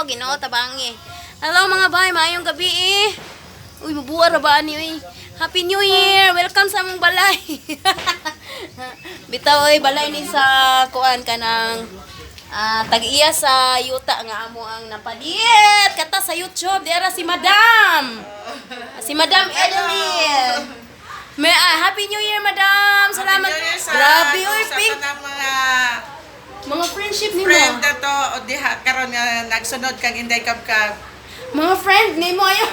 Ginoo tabangi. Hello, mga bay, maayong gabi eh. Uy, mabuwa ra ba ani uy. Happy New Year! Welcome sa among balay. Bitaw oy, balay ni sa kuan kanang tag-iya sa yuta nga amo ang napalit kata sa YouTube diara si Madam. Si Madam Edeline. May Happy New Year, Madam. Salamat. Happy New Year sa, Grabe oy, sa pink. tanang mga Mga friendship nimo. friend na to o diha karon nga nagsunod kang Inday Kabkab. Mga friend nimo ayo.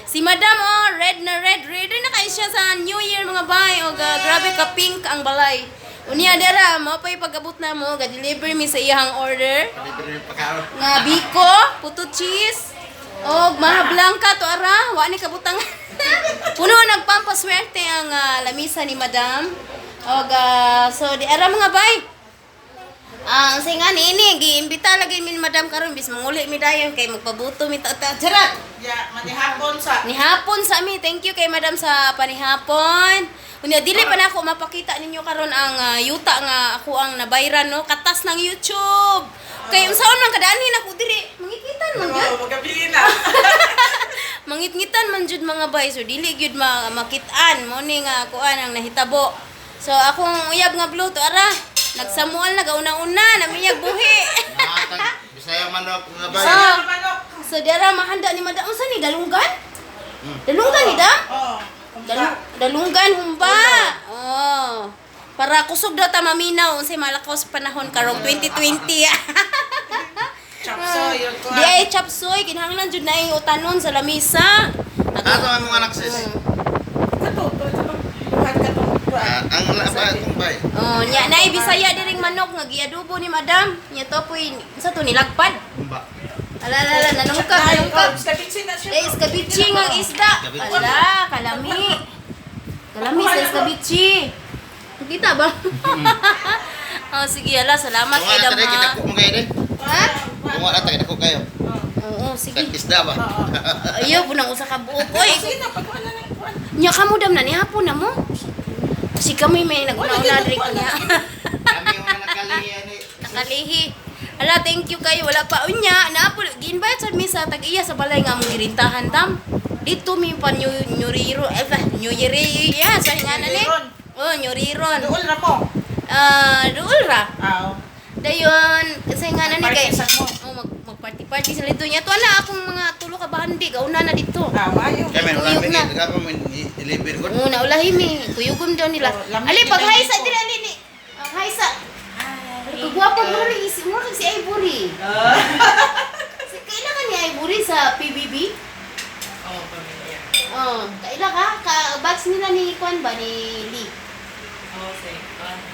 Si Madam oh, red na red. Ready na kay siya sa New Year, mga bay. O ga, grabe ka pink ang balay. Unya dara, mo pa'y pag-abot na mo, ga-deliver mi sa iyang order. Libre yung pagkaon. Nga biko, puto cheese, og maha blanca to ara, wa ni kabutang. Puno nagpampaswerte ang lamisa ni Madam. Og so di ara, mga bay. Ang say nga ni ini giimbita lagi mi ni Madam karon bis manguli mi dayon kay magpabuto mi ta ta. Charot. Ya, manihapon sa Nihapon sa mi. Thank you kay Madam sa panihapon. Unya dili pa na ako mapakita ninyo karon ang yuta nga ako ang nabayran no katas ng YouTube. Kay unsaon man kadani ako diri, mangikitan man gyud. Oh, magabi na. Mangitngitan man jud, mga bay, so dili gyud makit-an mo ni nga kuan ang nahitabo. So akong uyab nga blue to ara nagsamual na gauna-una namiyag buhi. Nakatag, Bisaya manok nga bay. So, Manok. So dara mahanda ni Madam, unsa ni, dalunggan? Dalunggan ni dam? Oh. Dalunggan humba. Oh. Para kusog daw ta maminaw unsay malakaw sa panahon karong 2020. Chapsoy yun ko. Di ay chapsoy, kinahanglan jud na utanon sa lamisa. Ato ang mga anak, sis. Kato, to, ito bang buhat ka tong kuan. Ang laba itong bay. Oh, nya nay Bisaya diring manok nga giadobo ni Madam. Nya to poy sa to nilagpad. Humba. Ala ala ala, nanungkag nanungkag. Oh, iskabitsi na siya. Eh, iskabitsi nga ang isda. Ala, kalami. Kalami sa iskabitsi. Kita ba? Oh, sige, ala, salamat Kung kay nga Dam. na Ha? kita ko mga kayo. Ha? Kung nga na kita ko kayo. Oo, Sa sige. isda ba? Ayaw, punang usa ka buok. Oy, Sige na, pagkuan na ng kuan. nya kamo dam na ni hapon na mo. Kasi kami may naguna-una diri Wala, niya. Kami yung mga nakaliya ni. Nakalihi. Ala, thank you kayo. Wala pa. Unya, naapo, gi-invite sad mi sa tag-iya sa balay nga among girintahan dam. Dito mi pa new new year, eh, ba, New Year, yeah, sa nga na ni. New Year-ron. Oh, New Year-ron. Duol ra mo. Ah, duol ra. Aw. Dayon, kasi nga na ni kay Party sa mo. Oh, mag party sila dito. Nya to na akong mga tulo ka bahandi, gauna na dito. Ah, mayo. Kami wala Kuyog mi na. nagapa mo deliver ko. Oo, naulahi mi. Kuyugom daw nila. Oh, lamig Ali, kita pag hi sa dito. diri, ali ni. Ang hi sa. Kagwapo mo rin, isi mo kag si Ivory. Si kaila ka ni Ivory sa PBB? Oh, pamilya. Oh, kaila ka? Ka batch nila ni Kwan ba ni Lee? Oo, say.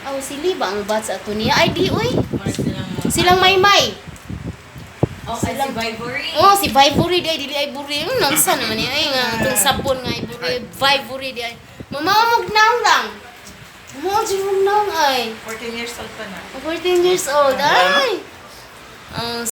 Oh, si Lee ba ang batch ato niya? Ay di oy. Mars silang Silang Maymay. Oh, ay, si Vivory. Oh, si Vivory di ay dili Ivory. Nansa naman ni ay nga itong sabon nga Ivory, Vivory di ay. Mamamog naong lang. Mamamog naong ay. 14 years old pa na. 14 years old. Ay. Ang